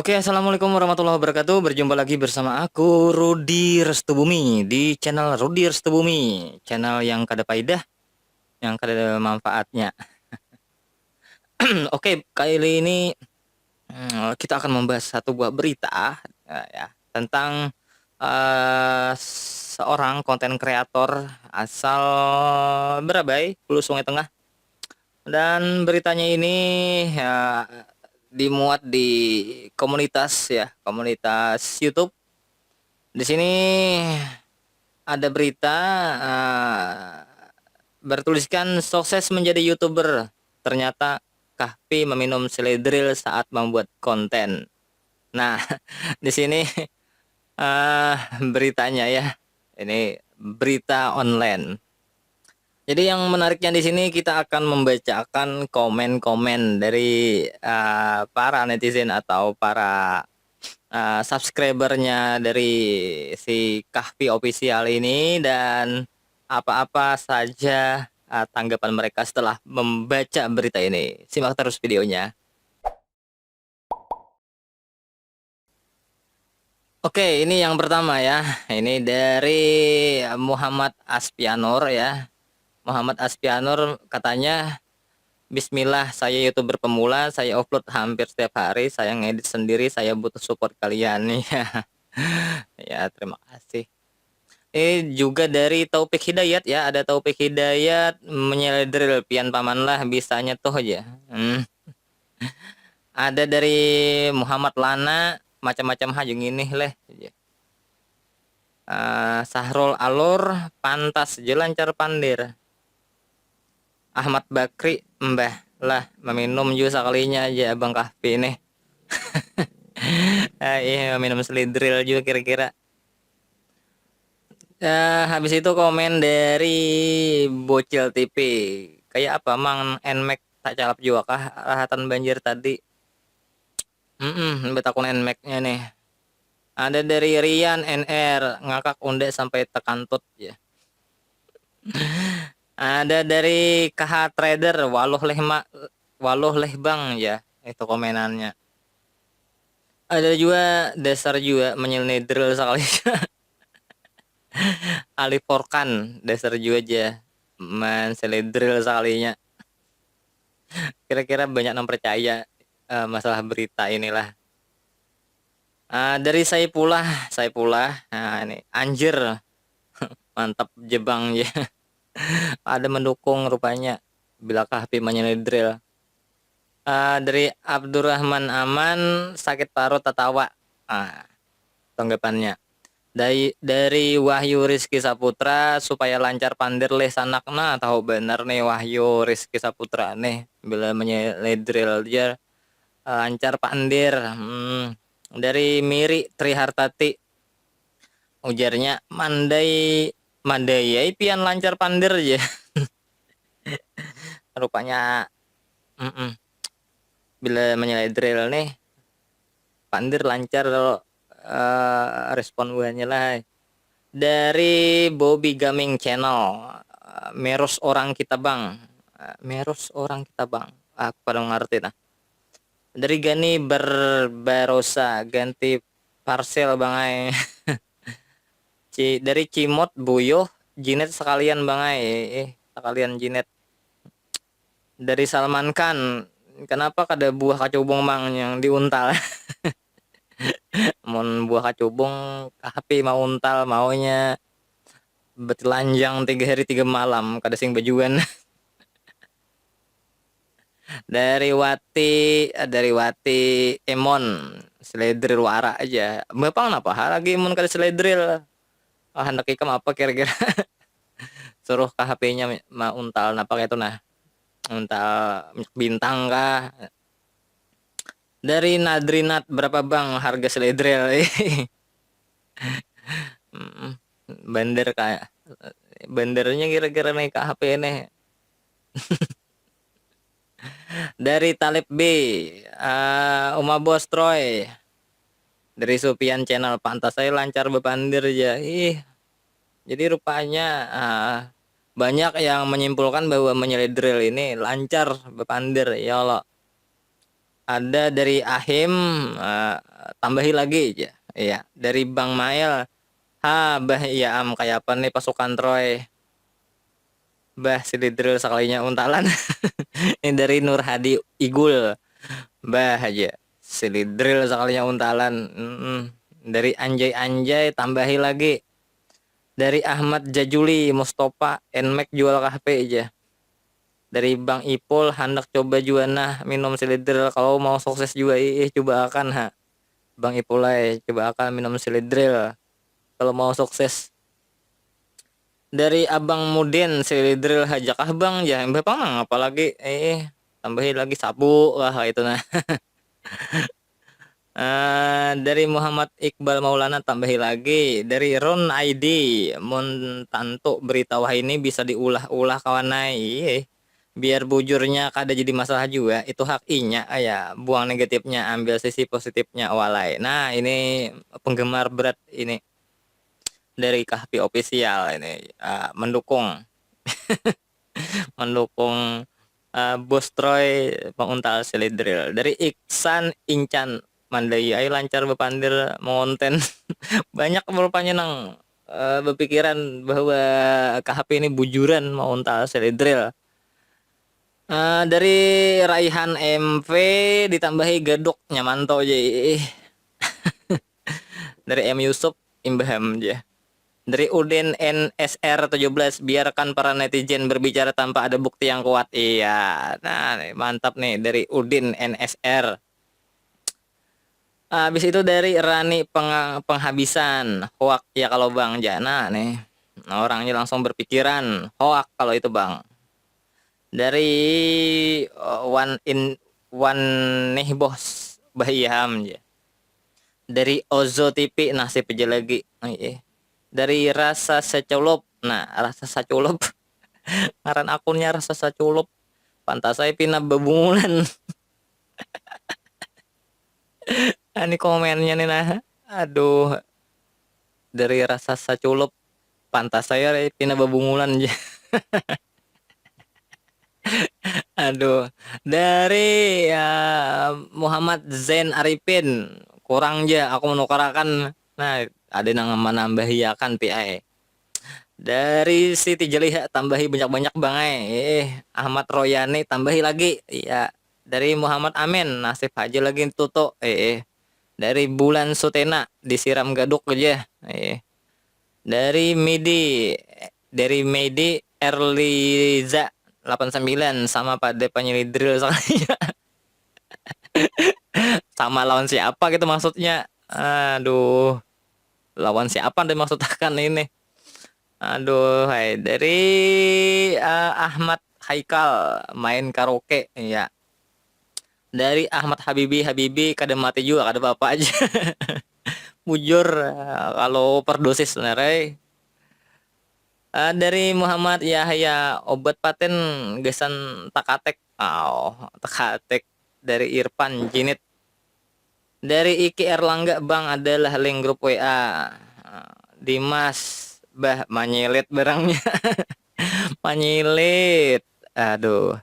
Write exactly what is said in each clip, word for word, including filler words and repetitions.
Oke, assalamualaikum warahmatullahi wabarakatuh. Berjumpa lagi bersama aku, Rudi Restubumi, di channel Rudi Restubumi, channel yang kada paidah, yang kada ada manfaatnya. Oke, kali ini, hmm, kita akan membahas satu buah berita, eh, ya, tentang, eh, seorang konten kreator asal Berabai, Hulu Sungai Tengah. Dan beritanya ini, ya, dimuat di komunitas, ya, komunitas YouTube. Di sini ada berita, eh, bertuliskan, "Sukses menjadi YouTuber, ternyata Kahfi meminum Seledril saat membuat konten." Nah, di sini, eh, beritanya, ya. Ini berita online. Jadi, yang menariknya di sini, kita akan membacakan komen-komen dari, eh, para netizen atau para, eh, subscribernya dari si Kahfi Official ini, dan apa-apa saja, eh, tanggapan mereka setelah membaca berita ini. Simak terus videonya. Oke, ini yang pertama, ya. Ini dari Muhammad Aspianur, ya. Muhammad Aspianur katanya, "Bismillah, saya YouTuber pemula, saya upload hampir setiap hari, saya ngedit sendiri, saya butuh support kalian." Ya. Ya, terima kasih. Ini juga dari Taufik Hidayat, ya, ada Taufik Hidayat, "Menyeledril, pian pamanlah, bisanya tuh," aja. Hmm. Ada dari Muhammad Lana, "Macam-macam haja nginih leh." Eh, Sahrul Alur, "Pantas ja lancar pandir." Ahmad Bakri, "Mbah lah, meminum jua sakalinya aja Abang Kahfi nih." Eh, iya, meminum Seledril juga kira-kira. Eh, habis itu komen dari Bocil T P. "Kayak apa, Mang? Nmax tak calap jua kah rahatan banjir tadi?" Mm-mm, betakun Nmax-nya nih. Ada dari Rian N R, "Ngakak unda sampai tekantut," ya. Ada dari K H Trader, "Waluh leh, Ma-, waluh leh, Bang," ya. Itu komenannya. Ada jua, "Dasar jua menyeledril sakalinya." Ali Forkan, "Dasar jua aja menseledril sakalinya." Kira-kira banyak nang percaya, eh, masalah berita inilah. Ah, dari Saipullah, Saipullah, nah, ini, "Anjir, mantap jebang," ya. Ada mendukung rupanya, bila Kahfi menyeledril. Ah, dari Abdurrahman Aman, "Sakit parut tatawa." Ah, tanggapannya. Dari, dari Wahyu Rizky Saputra, "Supaya lancar pandir leh sanak." Nah, tahu benar nih Wahyu Rizky Saputra nih, bila menyeledril aja, eh, lancar pandir. Hmm. Dari Miri Trihartati, ujarnya, "Mandai, mandai ai pian lancar pandir," ya. Rupanya, mm-mm. Bila menyeledril nih, pandir lancar kalau, eh, respon buhannya lah. Dari Bobby Gaming Channel, eh, "Meros orang kita, Bang." Eh, "Meros orang kita, Bang." Aku kada mengerti nah. Dari Gani Barbarosa, "Ganti parsel, Bang ai." Ci-, dari Cimot Buyuh, "Jinet sekalian, Bang ai." Eh, sekalian Jinet. Dari Salman Khan, "Kenapa kada buah kacubung, Mang, yang diuntal?" Mun buah kacubung, Kahfi mau untal, maunya betelanjang tiga hari tiga malam, kada sing bajuan. Dari Wati, dari Wati Emon, "Seledril wara aja." Bapang napa ha lagi mun kada seledril? Ah, handak ikam apa kira-kira? Suruh Kahfinya mauntal napa kaitu nah? Untal minyak bintang kah? Dari Nadrinat, "Berapa, Bang, harga seledril?" Mm, bandar ka-, bandarnya kira-kira naik Kahfi nih. Dari Talib B, eh, "Uma Bos Troy." Dari Supian Channel, "Pantas saya lancar bepandir aja." Ih, jadi rupanya, eh, banyak yang menyimpulkan bahwa menyeledril ini lancar bepandir, ya Allah. Ada dari Ahim, eh, tambahi lagi aja. Iya, dari Bang Mail. Ha, bah, iya am, kaya apa nih pasukan Troy? Bah, si Lidril sakalinya untalan. Ini dari Nur Hadi Igul. Bah aja. Si Lidril sakalinya untalan. Mm-mm. Dari Anjay Anjay tambahi lagi. Dari Ahmad Jajuli Mustafa, Nmax jual K H P aja. Dari Bang Ipul, handak coba jua nah minum si Lidril, kalau mau sukses jua iih, coba akan ha. Bang Ipul ai, coba akan minum si Lidril kalau mau sukses. Dari Abang Mudin, si Lidril haja kah Bang? Jar imbah pang nang apa lagi, eh tambahi lagi sabu lah itu nah. Eh, dari Muhammad Iqbal Maulana tambahi lagi, dari Ron I D, mun tantu berita wahini bisa diulah-ulah kawan ai. Biar bujurnya kada jadi masalah jua, itu hak inya, aya buang negatifnya, ambil sisi positifnya walai. Nah, ini penggemar berat ini dari Kahpi Official ini, eh, mendukung. Mendukung, eh, Bos Troy menguntal si Lidril. Dari Iksan Incan Mandai, ayo lancar bepandir mengonten. Banyak rupanya nang, eh, berpikiran bahwa K H P ini bujuran menguntal si Lidril. Eh, dari Raihan M V ditambahi gaduk nyaman to je. Dari M Yusuf imbaham je. Dari Udin N S R tujuh belas, biarkan para netizen berbicara tanpa ada bukti yang kuat. Iya, nah, nih, mantap nih dari Udin N S R. Habis itu dari Rani Peng-, Penghabisan, hoak ya kalau Bang Jana nih. Nah, orangnya langsung berpikiran, hoak kalau itu Bang. Dari, eh, One in One nih bos, bah iya ham je. Dari Ozo T V, nasib aja lagi. Ai, eh. Dari Rasa Seculup, nah, Rasa Seculup. Ngaran akunnya Rasa Seculup. Pantas saya pina bebungulan. Ani komennya nih nah. Aduh. Dari Rasa Seculup, pantas saya pina bebungulan je. Aduh, dari, ya, Muhammad Zain Arifin, kurang ja aku menukarakan. Nah, ada nang menambahiakan P I. Dari Siti Jelih tambahi banyak-banyak Bang ai. Eh, Ahmad Royani tambahi lagi. Iya, dari Muhammad Amin, nasib aja lagi tutu. Eh, eh. Dari Bulan Sutena disiram gaduk aja. Eh. Dari Midi, dari Midi Erliza delapan sembilan, sama pada penyelidril sekalinya. Sama lawan siapa gitu maksudnya? Aduh. Lawan siapa dimaksudkan ini? Aduh, hai, dari, eh, Ahmad Haikal main karaoke, ya. Dari Ahmad Habibi, Habibi kada mati juga, kada apa-apa aja. Bujur, eh, kalau overdosis benar, eh. Eh, dari Muhammad Yahya, obat paten gasan takatek. Oh, takatek dari Irfan Jinit. Dari Iki Erlangga, Bang, adalah link grup W A. Eh, Dimas, bah, manyilit barangnya. Manyilit. Aduh.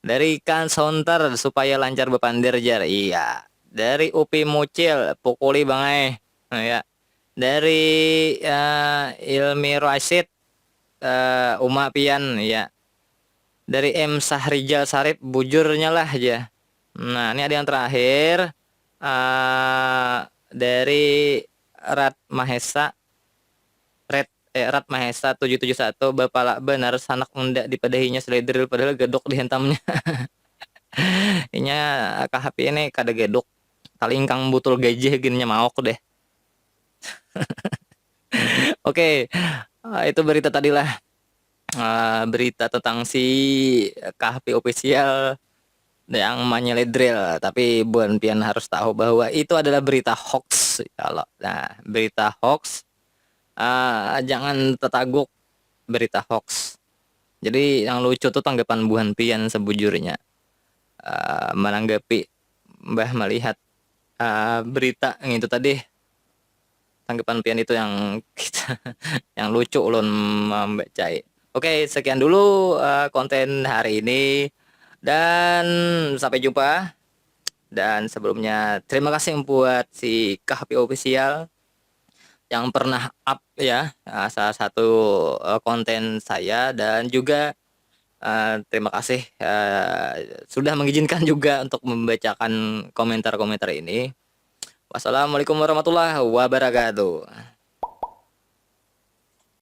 Dari Kans Hunter, supaya lancar bepandir, jar. Iya. Dari Upi Mucil, pukuli, Bang, eh. Nah, ya. Dari, eh, Ilmi Rashid, eh, Uma Pian, ya. Dari M Sahrijal Sarip, bujurnya lah, ya. Nah, ini ada yang terakhir, eh, dari Rat Mahesa, Red, eh, Rat Mahesa tujuh tujuh satu, bapala banar sanak unda dipadahinya si Ledril, padahal gaduk dihantamnya. Inya K H P ini kada gaduk, talingkang butul gajah gin nya maok deh. Oke, eh, itu berita tadi lah. Eh, berita tentang si K H P official yang manyeledril, tapi buhan pian harus tahu bahwa itu adalah berita hoax, ya Allah. Nah, berita hoax, eh, jangan tetaguk berita hoax. Jadi yang lucu tuh tanggapan buhan pian sebujurnya. Eh, menanggapi, Mbah melihat, eh, berita yang itu tadi, tanggapan pian itu yang kita, yang lucu ulun membacai. Oke, sekian dulu, eh, konten hari ini, dan sampai jumpa Dan sebelumnya terima kasih buat si Kahpi Official yang pernah up ya, uh, salah satu uh, konten saya, dan juga uh, terima kasih uh, sudah mengizinkan juga untuk membacakan komentar-komentar ini. Wassalamualaikum warahmatullahi wabarakatuh.